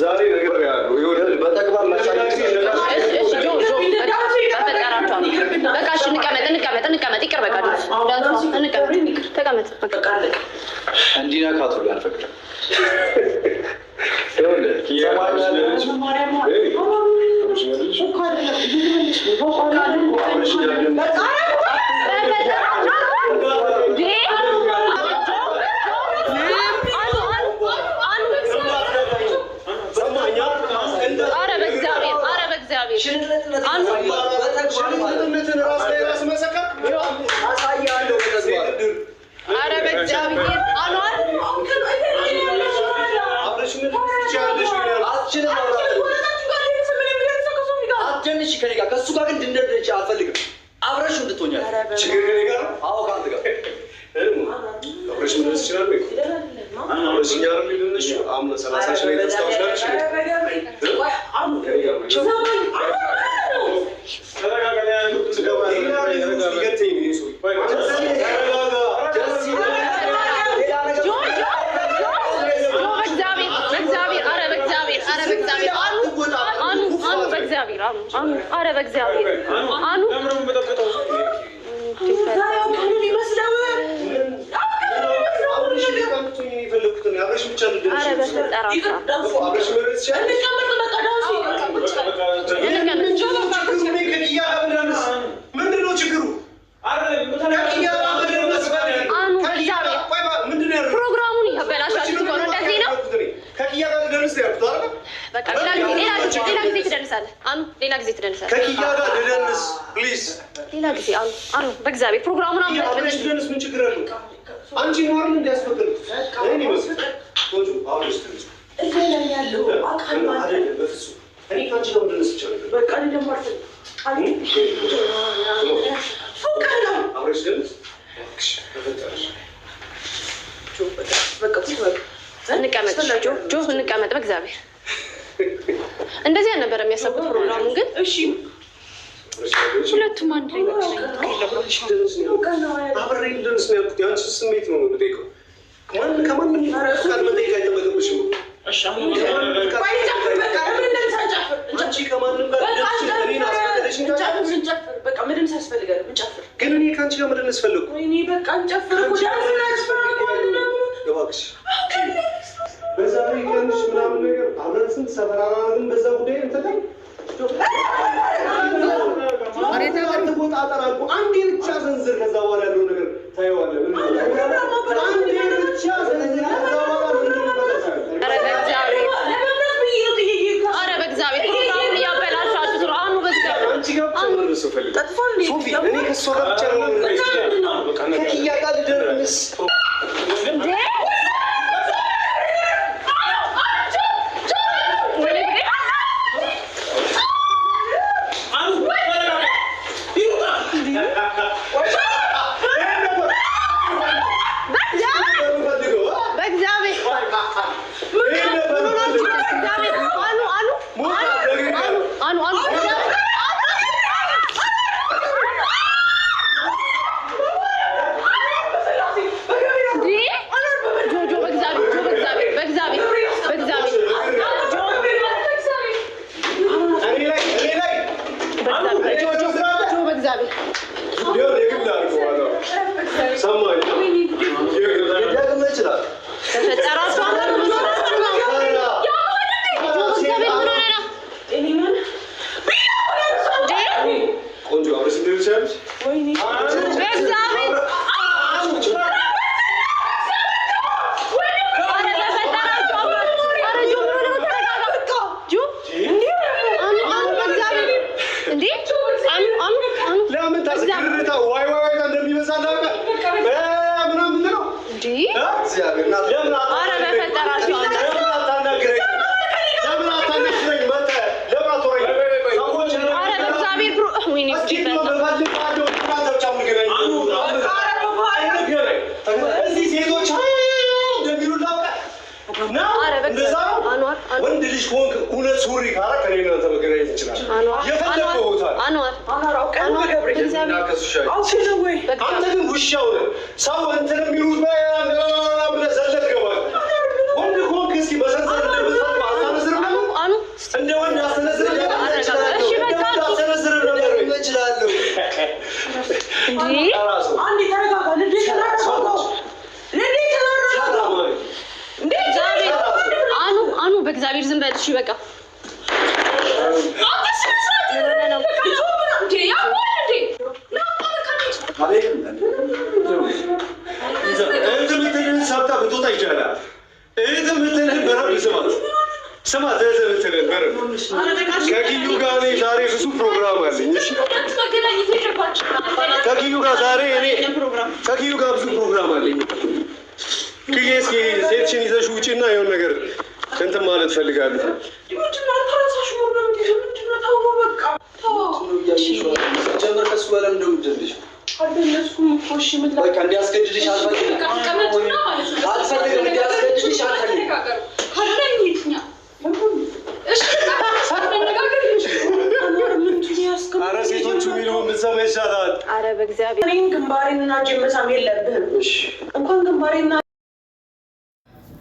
ዛሬ ነገር ያለው በተግባር ላሳይህ። እሺ ጆ ጆ፣ በፈጠራችሁ በቃ እሺ፣ እንቀመጥ እንቀመጥ እንቀመጥ፣ ይቅር በቃ ዳንሱ፣ እንቀመጥ፣ ተቀመጥ በቃ። እንዲነካት ሁሉ አልፈቅድም። ኧረ በእግዚአብሔር፣ ኧረ በእግዚአብሔር አኑ። ሽንጥነትን ራስ ላይ ራስ መሰከር። አሳይሃለሁ በተግባር። ኧረ በእግዚአብሔር አኗር። አብረሽ ምን ትችያለሽ? አትችልም ማውራት። አትደንሽ ከእኔ ጋር፣ ከእሱ ጋር ግን እንድንደንሽ አልፈልግም። አብረሽ እንድትሆኛለሽ። ችግር ከእኔ ጋር ነው። አዎ፣ ከአንተ ጋር። አብረሽ ምን ትችላለሽ? አብረሽ እኛ አይደል የምንነሺው? አምና 30,000 ላይ ታስታውሻለሽ? ከእኔ ጋር ነው። ደስ ይላል። ሌላ ነገር ጆ ጆ ጆ ጆ፣ በእግዚአብሔር በእግዚአብሔር፣ ኧረ በእግዚአብሔር፣ ኧረ በእግዚአብሔር አኑ አኑ አኑ፣ በእግዚአብሔር አኑ አኑ፣ ኧረ በእግዚአብሔር አኑ። ኧረ በፈጠራችሁ። ምንድነው ችግሩ? አኑ በእግዚአብሔር ፕሮግራሙን እያበላሻችሁት እኮ ነው። እንደዚህ ነው። ከኪያ ጋር ልደንስ ነው ያልኩት አይደል? በቃ ሌላ ጊዜ፣ ሌላ ጊዜ፣ ሌላ ጊዜ ትደንሳለህ አኑ፣ ሌላ ጊዜ ትደንሳለህ። ከኪያ ጋር ልደንስ please። ሌላ ጊዜ አኑ፣ አኑ በእግዚአብሔር ፕሮግራሙን አብረሽ አምለጥ። ልደንስ ምን ችግር አለው? አንቺ ነው አይደል እንዲያስፈቅድኩት? እኔ ይመስል ቆንጆ አብረሽ ትደንስ አይደለም፣ በፍጹም እኔ ከአንቺ ጋር መደነስ ይቻላል። አብረሽ ደንስ እባክሽ፣ በፈጠረሽ። እንቀመጥ ጆ ጆ እንቀመጥ። በእግዚአብሔር እንደዚህ አልነበረም ያሰብኩት ፕሮግራሙን ግን ሁለቱም አንድ ላይ አብሬ ልደንስ ነው ያልኩት። የአንቺ ስሜት ነው የምጠይቀው። ከማንም ፍቃድ መጠየቅ አይጠበቅብሽም። አንቺ ከማንም ጋር ደንስ እኔን አስፈቀደሽኝ። ግን እኔ ከአንቺ ጋር መደነስ ፈለግኩ። እባክሽ በዛሬ ቀንሽ ምናምን ነገር አብረን ስንት ሰፈር አላደረግን። በዛ ጉዳይ እንትን ላይ አትቆጣጠር አልኩህ። አንዴ ብቻ ዘንዝር፣ ከዛ በኋላ ያለው ነገር ታየዋለህ። አንዴ ብቻ ዘንዝር፣ ከዛ በኋላ ምን እንደሚፈጠር ታያለህ። ኧረ በእግዚአብሔር፣ ኧረ በእግዚአብሔር ፕሮግራሙን እያበላሻችሁት ነው አኑ በእግዚአብሔር። አንቺ ጋር ብቻ መደነስ እፈልጋለሁ። ሶፊ፣ እኔ ከእሷ ጋር ብቻ ነው መደነስ። ከኪያ ጋር ልደንስ። እንዴ! ወይኔ ጉዴ! በእግዚአብሔር በእግዚአብሔር አኑ አኑ አኑ አኑ አኑ። እንዴ! ጆ ጆ በእግዚአብሔር ጆ፣ በእግዚአብሔር በእግዚአብሔር በእግዚአብሔር ጆ። እኔ ላይ እኔ ላይ በእግዚአብሔር ጆ ጆ ጆ በእግዚአብሔር። ቢሆን የግል አድርገዋለሁ። ሰማኝ። ሊደግምህ ይችላል። በፈጠራችሁ አምላክ ምን ሆናችሁ ነው? ጆ በእግዚአብሔር ምን ሆነህ ነው? እንዴ! ቆንጆ አብረሽ እንደዚህ በእግዚአብሔር፣ ኧረ በፈጠራችሁ አምላክ፣ ኧረ ጆ ምን ሆነህ ነው? ተረጋጋ ጆ። አኑ አኑ በእግዚአብሔር፣ እንዴ አኑ አኑ አኑ። ለምን ታስግርታ ዋይ ዋይ ዋይ እንደሚበዛ ታውቃለህ? ምናምን ነው። እንዴ! እግዚአብሔር ናት። ለምን ኧረ በፈጠራችሁ አምላክ። ለምን አታናግረኝ? ለምን አታናግረኝ? መጥተህ ለምን አትወራኝ? ሰዎች ኧረ በእግዚአብሔር ወይኔ እስኪ ጉዴ ነው ፈላ። በፈልጋለሁ። እናንተ ብቻ እንገናኝ። እንገናኝ። እዚህ ሴቶች እንደሚሉ ታውቃለህ? ና ኧረ እንደዛ ነው። በእግዚአብሔር አንዋር አንዋር ወንድ ልጅ ሆንክ እውነት ሱሪ ካረክ እኔ እናንተ መገናኘት እንችላለን። አንዋር የፈለገው ቦታ አንዋር አንዋር በእግዚአብሔር። አንተ ግን ውሻው ነህ። ሰው እንትን የሚሉት ብለህ ዘለህ ትገባለህ። ወንድ ከሆንክ እስኪ በሰንሰለት እንደምትፈርም አታነዝርም? ከኪዩ ጋር ዛሬ እኔ ከኪዩ ጋር ብዙ ፕሮግራም አለኝ። ክዬ እስኪ ሴትሽን ይዘሽ ውጪና የሆነ ነገር እንትን ማለት ፈልጋለሁ። ጀምር ከሱ በላይ እንደምትደልሽ በቃ እንዲያስገድድሽ አልፈልግም፣ አልፈልግም፣ እንዲያስገድድሽ አልፈልግም። አረ ሴቶቹ የሚለውን ብትሰማ ይሻላል። አረ በእግዚአብሔር እኔን ግንባሬንና እጄን መሳም የለብህም። እንኳን ግንባሬንና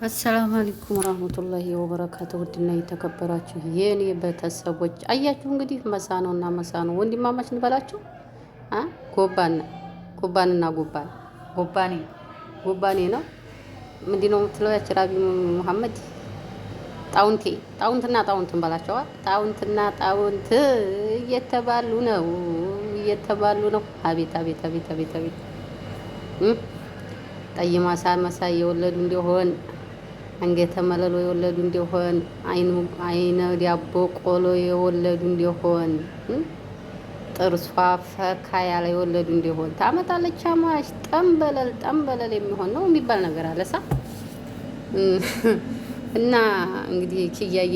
አሰላሙ አለይኩም ወራህመቱላሂ ወበረካቱ። ውድና የተከበራችሁ የኔ ቤተሰቦች አያችሁ እንግዲህ መሳኖ እና መሳኖ ወንድማማች እንበላችሁ አ ጎባን ጎባንና ጎባን ጎባኔ ጎባኔ ነው። ምንድን ነው የምትለው ያች ራቢ መሐመድ ጣውንቴ ጣውንትና ጣውንት እንበላቸዋል። ጣውንትና ጣውንት እየተባሉ ነው እየተባሉ ነው። አቤት አቤት አቤት አቤት አቤት ጠይማ መሳይ የወለዱ እንደሆን አንገተ መለሎ የወለዱ እንደሆን አይነ ዳቦ ቆሎ የወለዱ እንደሆን ጥርሷ ፈካ ያለ የወለዱ እንደሆን ታመጣለች። አማሽ ጠንበለል ጠንበለል የሚሆን ነው የሚባል ነገር አለ ሳ እና እንግዲህ ኪያዬ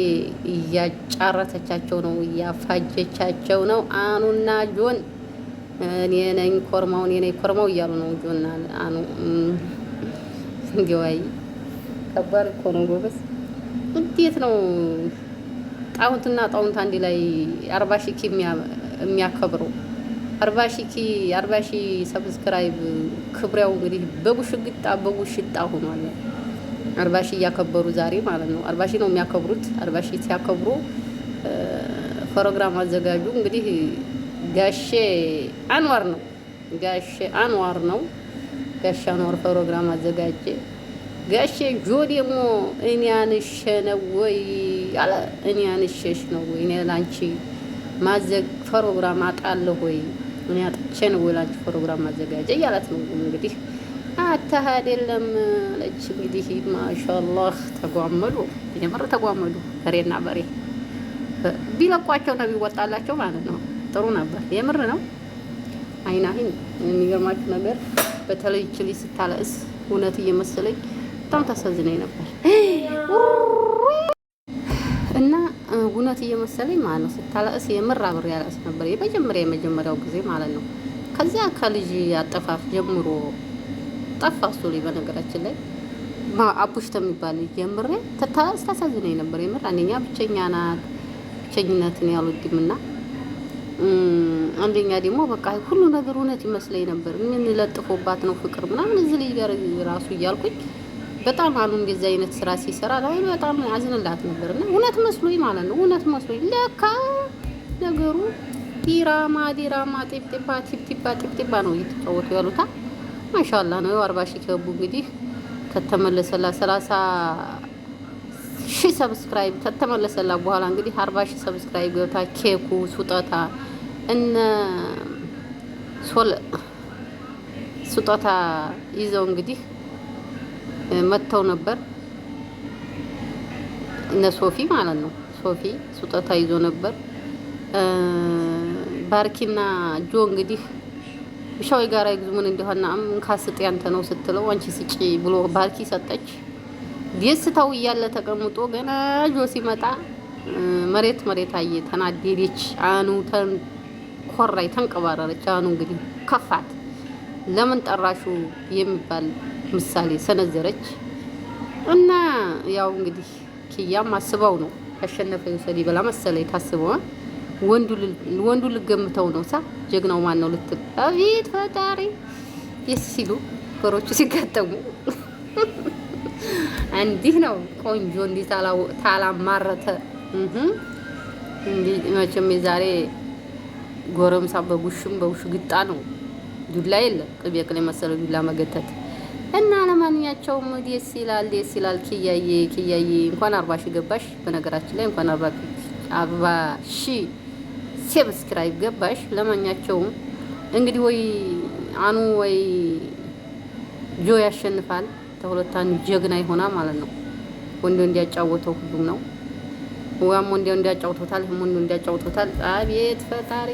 እያጫረተቻቸው ነው፣ እያፋጀቻቸው ነው። አኑና ጆን እኔ ነኝ ኮርማው እኔ ነኝ ኮርማው እያሉ ነው። ጆን አኑ እንዲዋይ ከባድ እኮ ነው ጎበዝ። እንዴት ነው ጣውንትና ጣውንት አንድ ላይ 40,000 K የሚያከብረው? 40,000 K 40,000 subscribe ክብሪያው እንግዲህ በጉሽግጣ በጉሽጣ ሆኗል። 40,000 እያከበሩ ዛሬ ማለት ነው። 40,000 ነው የሚያከብሩት። 40,000 ሲያከብሩ ፕሮግራም አዘጋጁ እንግዲህ ጋሼ አንዋር ነው። ጋሼ አንዋር ነው። ጋሼ አንዋር ፕሮግራም አዘጋጀ። ጋሼ ጆ ደግሞ እኔ አንሼ ነው ወይ አለ። እኔ አንሼሽ ነው ወይ? እኔ ላንቺ ማዘግ ፕሮግራም አጣለሁ ወይ? እኔ አጥቼ ነው ወይ ላንቺ ፕሮግራም ማዘጋጀ እያላት ነው እንግዲህ። አታህ አይደለም አለች እንግዲህ። ማሻአላህ ተጓመዱ፣ የምር ተጓመዱ። በሬና በሬ ቢለቋቸው ነው ቢወጣላቸው ማለት ነው። ጥሩ ነበር። የምር ነው። አይናህን የሚገርማችሁ ነገር በተለይ ችሊ ስታለቅስ እውነት እየመሰለኝ በጣም ታሳዝነኝ ነበር እና እውነት እየመሰለኝ ማለት ነው። ስታለቅስ የምር አብሬ ያለቅስ ነበር የመጀመሪያው ጊዜ ማለት ነው። ከዚያ ከልጅ አጠፋፍ ጀምሮ ጠፋ እሱ ላይ በነገራችን ላይ አቡሽተ የሚባል ልጅ የምሬ ታሳዝነኝ ነበር። የምር አንደኛ ብቸኛ ናት፣ ብቸኝነትን ያልወድምና አንደኛ ደግሞ በቃ ሁሉ ነገር እውነት ይመስለኝ ነበር። ምን ለጥፎባት ነው ፍቅር ምናምን እዚህ ልጅ ጋር ራሱ እያልኩኝ በጣም አሉ እንደዚህ አይነት ስራ ሲሰራ ላይ በጣም አዝንላት ነበር። እና እውነት መስሎኝ ማለት ነው እውነት መስሎኝ ለካ ነገሩ ዲራማ ዲራማ ጤብጤባ ቲፕቲባ ጤብጤባ ነው እየተጫወቱ ያሉታ። ማሻአላ ነው። 40,000 ገቡ እንግዲህ ከተመለሰላ 30,000 subscribe ከተመለሰላ በኋላ እንግዲህ 40,000 subscribe ገብታ ኬኩ ስጦታ እነ ሶል ስጦታ ይዘው እንግዲህ መጥተው ነበር። እነ ሶፊ ማለት ነው። ሶፊ ስጦታ ይዞ ነበር። ባርኪና ጆ እንግዲህ ሻዊ ጋር ይግዙ ምን እንደሆነ እንካ ስጥ ያንተ ነው ስትለው አንቺ ስጪ ብሎ ባርኪ ሰጠች። ደስታው እያለ ተቀምጦ ገና ጆ ሲመጣ መሬት መሬት አየ። ተናደደች። አኑ ተንኮራይ ተንቀባረረች። አኑ እንግዲህ ከፋት። ለምን ጠራሹ የሚባል ምሳሌ ሰነዘረች። እና ያው እንግዲህ ኪያም አስበው ነው ያሸነፈ ይውሰድ ይበላ መሰለኝ ታስበው ወንዱ ልገምተው ነው ሳ ጀግናው ማን ነው ልትል፣ አቤት ፈጣሪ ደስ ሲሉ በሮቹ ሲጋጠሙ እንዲህ ነው ቆንጆ። እንዲህ ታላማረተ እንዲህ መቼም የዛሬ ጎረምሳ በጉሽም በውሽ ግጣ ነው። ዱላ የለ ቅቤ ቅል የመሰለ ዱላ መገተት እና ለማንኛቸውም ደስ ይላል፣ ደስ ይላል። ኪያዬ ኪያዬ እንኳን 40,000 ገባሽ። በነገራችን ላይ እንኳን 40,000 subscribe ገባሽ። ለማንኛቸውም እንግዲህ ወይ አኑ ወይ ጆ ያሸንፋል። ተሁለት አንዱ ጀግና ይሆናል ማለት ነው። ወንዶ እንዲያጫወተው ሁሉም ነው። ወያም ወንዶ እንዲያጫውቶታል፣ ይህም ወንዶ እንዲያጫውቶታል። አቤት ፈጣሪ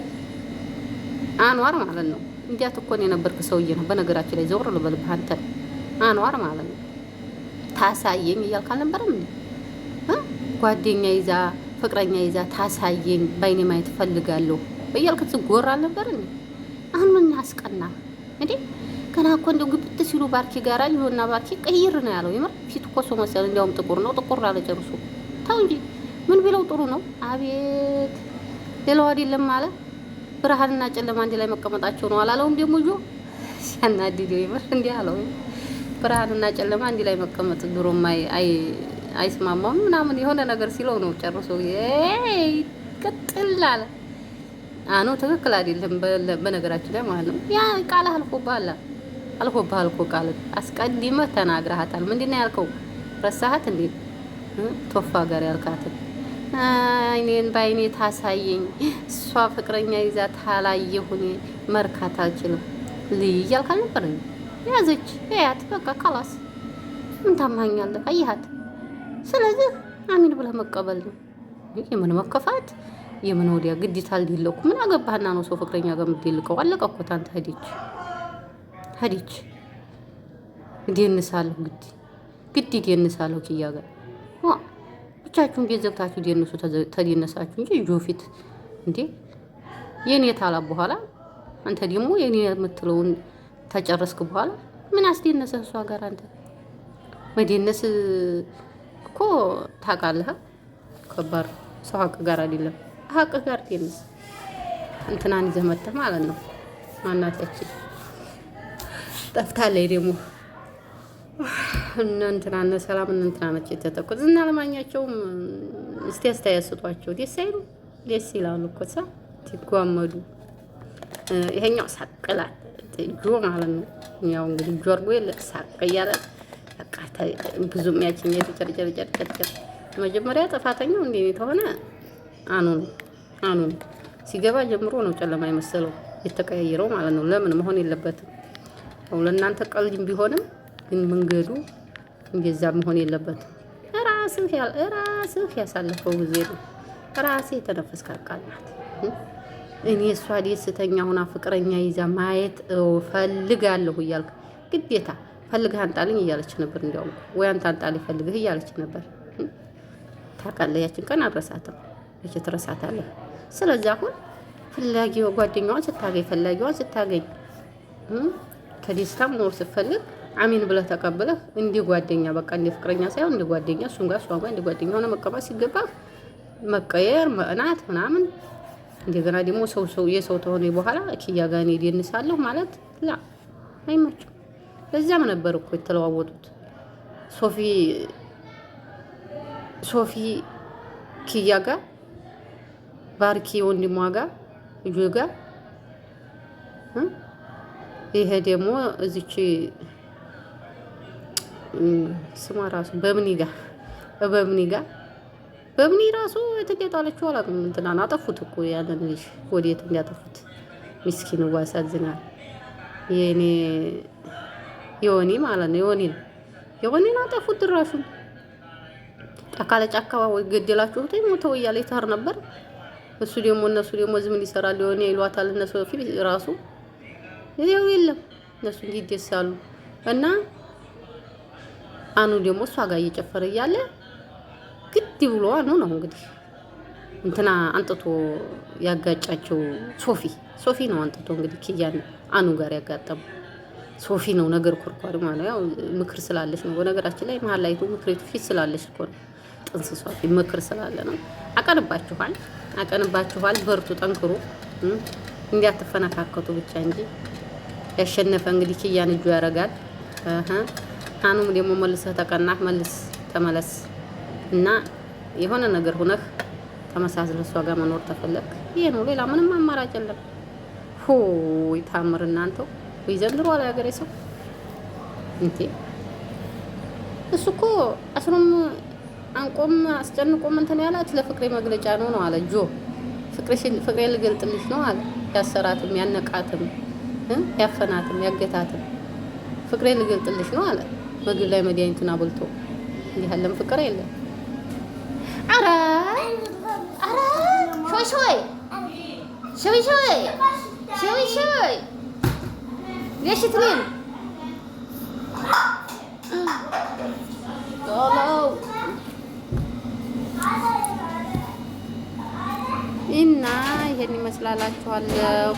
አንዋር ማለት ነው። እንዲያት እኮ ነው የነበርክ ሰውዬ ነው። በነገራችን ላይ ዘውር ልበልብህ አንተ አንዋር ማለት ነው። ታሳየኝ እያልክ አልነበረም እንዴ? ጓደኛ ይዛ ፍቅረኛ ይዛ ታሳየኝ፣ በአይኔ ማየት እፈልጋለሁ እያልክ ትጎራ አልነበር እንዴ? አሁን ምን አስቀና እንዴ? ገና እኮ እንደው ግብት ሲሉ ባርኪ ጋራ ይሆና ባርኪ ቀይር ነው ያለው። የምር ፊት እኮ ሰው መሰል እንዲያውም ጥቁር ነው፣ ጥቁር አለ ጨርሶ። ተው እንጂ ምን ቢለው ጥሩ ነው? አቤት ሌላው አይደለም አለ ብርሃንና ጨለማ አንድ ላይ መቀመጣቸው ነው አላለውም? ደግሞ ጆ ሲያናድደው የምር እንዲህ አለው። ብርሃንና ጨለማ አንድ ላይ መቀመጥ ድሮም አይስማማም ምናምን የሆነ ነገር ሲለው ነው ጨርሶ ቅጥል አለ። አኖ ትክክል አይደለም፣ በነገራችን ላይ ማለት ነው። ያ ቃል አልፎብሃል አልፎብሃል እኮ ቃል አስቀድመህ ተናግረሃታል። ምንድን ነው ያልከው? ረሳሃት እንዴ? ቶፋ ጋር ያልካትን አይኔን በአይኔ ታሳየኝ፣ እሷ ፍቅረኛ ይዛ ታላየሁኔ መርካት አልችልም ልይ እያልክ አልነበር እንዴ? ያዘች ያት በቃ خلاص ምን ታማኛለህ? አየሃት። ስለዚህ አሚን ብለህ መቀበል ነው። የምን መከፋት የምን ወዲያ ግዴታ አልዲለኩ ምን አገባህና ነው ሰው ፍቅረኛ ጋር የምትልቀው? አለቀ እኮ ታንተ ሄደች ሄደች። ደንሳለሁ ግድ ግድ ደንሳለሁ ኪያ ጋር ብቻችሁን ቤት ዘግታችሁ ደንሱ ተደነሳችሁ እንጂ ጆ ፊት እንዴ የኔ ታላ በኋላ አንተ ደግሞ የኔ የምትለውን ተጨረስክ በኋላ ምን አስደነሰህ እሷ ጋር አንተ መደነስ እኮ ታውቃለህ። ከባድ ሰው ሀቅ ጋር አይደለም ሀቅ ጋር ደንስ እንትናን ይዘህ መተህ ማለት ነው። ማናት ያቺ ጠፍታለች ደግሞ እነ እንትና እነ ሰላም እነ እንትና ነች የተጠቁት እና ለማኛቸውም እስቲ አስተያየት ስጧቸው። ደስ አይሉ ደስ ይላሉ እኮ ሳ ሲጓመዱ ይሄኛው ሳቅላል ጆ ማለት ነው። ያው እንግዲህ ጆ አድርጎ የለ ሳቅ እያለ በቃ ብዙም ያችኛይቱ ጨርጨርጨርጨርጨር መጀመሪያ ጥፋተኛው እንደ እኔ ተሆነ አኑ ነው አኑ ነው ሲገባ ጀምሮ ነው ጨለማ የመሰለው የተቀያየረው ማለት ነው። ለምን መሆን የለበትም። ያው ለእናንተ ቀልድም ቢሆንም ግን መንገዱ እንደዛ መሆን የለበትም። ራስህ ያሳለፈው ጊዜ ነው። ራስህ የተነፈስካት ቃል ናት። እኔ እሷ ደስተኛ ሆና ፍቅረኛ ይዛ ማየት እፈልጋለሁ እያልክ ግዴታ ፈልግህ አንጣልኝ እያለች ነበር። እንዲያውም ወይ አንተ አንጣልኝ ፈልግህ እያለች ነበር። ታውቃለህ፣ ያችን ቀን አልረሳትም። መቼ ትረሳታለህ? ስለዚህ አሁን ፈላጊው ጓደኛዋን ስታገኝ ፈላጊዋን ስታገኝ ከደስታ መኖር ስትፈልግ አሚን ብለህ ተቀብለህ እንዲህ ጓደኛ በቃ እንደ ፍቅረኛ ሳይሆን እንደ ጓደኛ እሱም ጋር እሷም ጋር እንደ ጓደኛ ሆነ መቀመጥ ሲገባ መቀየር መቅናት ምናምን እንደገና ደግሞ ሰው ሰው የሰው ተሆነ በኋላ ኪያ ጋር እኔ ደንሳለሁ ማለት ላ አይመችም። ለዛም ነበር እኮ የተለዋወጡት። ሶፊ ሶፊ ኪያ ጋር ባርኪ ወንድሟ ጋር ልጁ ጋር ይሄ ደግሞ እዚች ስሟ ራሱ በምኒ ጋር በምኒ ጋር በምኒ ራሱ የት እንደጣለችው አላውቅም። እንትናን አጠፉት እኮ ያንን ልጅ ወዴት እንዲያጠፉት ምስኪን ያሳዝናል። የኔ የሆኒ ማለት ነው የሆኒን የሆኒን አጠፉት ድራሹን። ጫካ ለጫካ ወይ ገደላችሁት ሞተው እያለ ይተር ነበር። እሱ ደግሞ እነሱ ደግሞ ዝም ይሰራል የሆነ ይሏታል። እነሱ ፊት ራሱ ይኸው የለም እነሱ እንዲህ ይደሳሉ። እና አኑ ደግሞ እሷ ጋር እየጨፈረ እያለ ግድ ብሎ አኑ ነው እንግዲህ እንትና አንጥቶ ያጋጫቸው ሶፊ ሶፊ ነው አንጥቶ እንግዲህ ኪያን አኑ ጋር ያጋጠመው ሶፊ ነው። ነገር ኮርኳሪ ማለት ነው። ያው ምክር ስላለች ነው። በነገራችን ላይ መሀል ላይ ምክሬቱ ፊት ስላለች እኮ ነው። ጥንስሷ ምክር ስላለ ነው። አቀንባችኋል፣ አቀንባችኋል። በርቱ፣ ጠንክሩ፣ እንዲያትፈነካከቱ ብቻ እንጂ ያሸነፈ እንግዲህ ኪያን እጁ ያደርጋል። አኑም ደግሞ መልሰህ ተቀናህ፣ መልስ ተመለስ እና የሆነ ነገር ሁነህ ተመሳስለህ እሷ ጋር መኖር ተፈለግ ይሄ ነው። ሌላ ምንም አማራጭ የለም። ሆይ ታምር እናንተው ወይ ዘንድሮ አለ ያገሬ ሰው እንዴ! እሱ እኮ አስሮም አንቆም አስጨንቆም እንትን ያላት ለፍቅሬ መግለጫ ነው ነው አለ ጆ። ፍቅሬ ልገልጥልሽ ነው አለ። ያሰራትም ያነቃትም ያፈናትም ያገታትም ፍቅሬ ልገልጥልሽ ነው አለ። ምግብ ላይ መድኃኒቱን አብልቶ እንዲህ ያለም ፍቅር የለም። አረ አረ ሾይ ሾይ ሾይ ሾይ ሾይ ሾይ ليش اثنين؟ ቶሎ እና ይሄን ይመስላላችኋለሁ።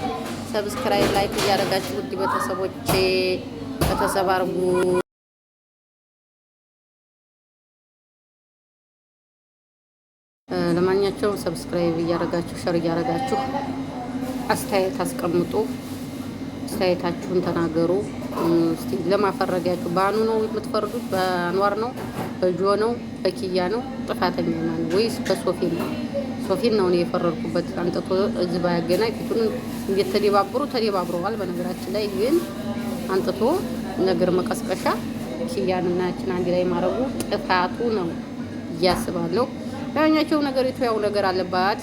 Subscribe፣ like እያደረጋችሁ ውድ ቤተሰቦቼ ቤተሰብ አድርጉ። ለማንኛቸውም subscribe እያደረጋችሁ፣ share እያደረጋችሁ አስተያየት አስቀምጡ። አስተያየታችሁን ተናገሩ። እስቲ ለማፈረጊያችሁ በአኑ ነው የምትፈርዱት? በአንዋር ነው? በጆ ነው? በኪያ ነው? ጥፋተኛ ማን ነው? ወይስ በሶፊ ነው? ሶፊን ነው እኔ የፈረድኩበት። አንጥቶ እዚህ ባያገናኝ ፊቱን እንዴት ተደባብሩ ተደባብረዋል። በነገራችን ላይ ግን አንጥቶ ነገር መቀስቀሻ ኪያንና ያችን አንድ ላይ ማድረጉ ጥፋቱ ነው እያስባለሁ። ያኛቸው ነገሪቱ ያው ነገር አለባት፣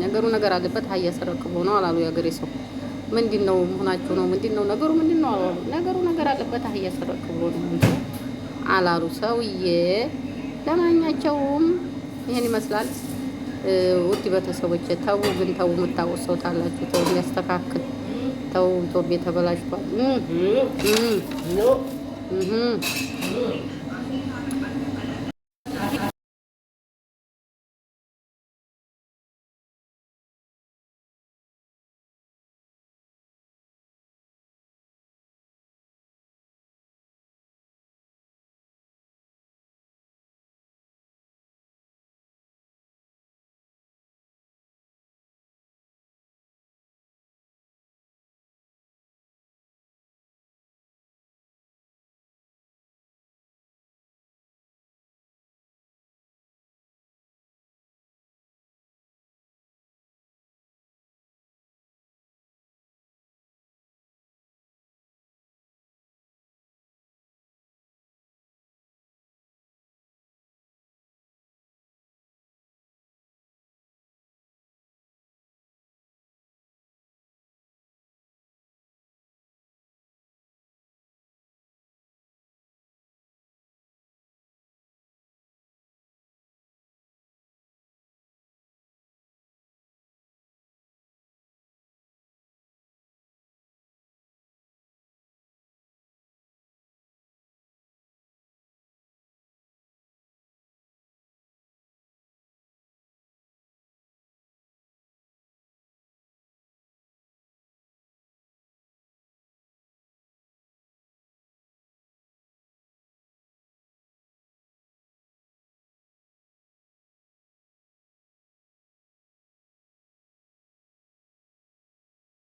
ነገሩ ነገር አለበት። አህያ ሰረቅቦ ነው አላሉ የሀገሬ ሰው። ምንድን ነው መሆናቸው ነው? ምንድን ነው ነገሩ? ምንድን ነው አላሉ። ነገሩ ነገር አለበት፣ አህያ ሰረቅቦ ነው እንጂ አላሉ ሰውዬ። ለማንኛቸውም ይሄን ይመስላል። ውድ ቤተሰቦቼ ተው ግን ተው፣ የምታውቁት ሰው ታላችሁ ተው፣ የሚያስተካክል ተው። ኢትዮጵያ ተበላሽቷል።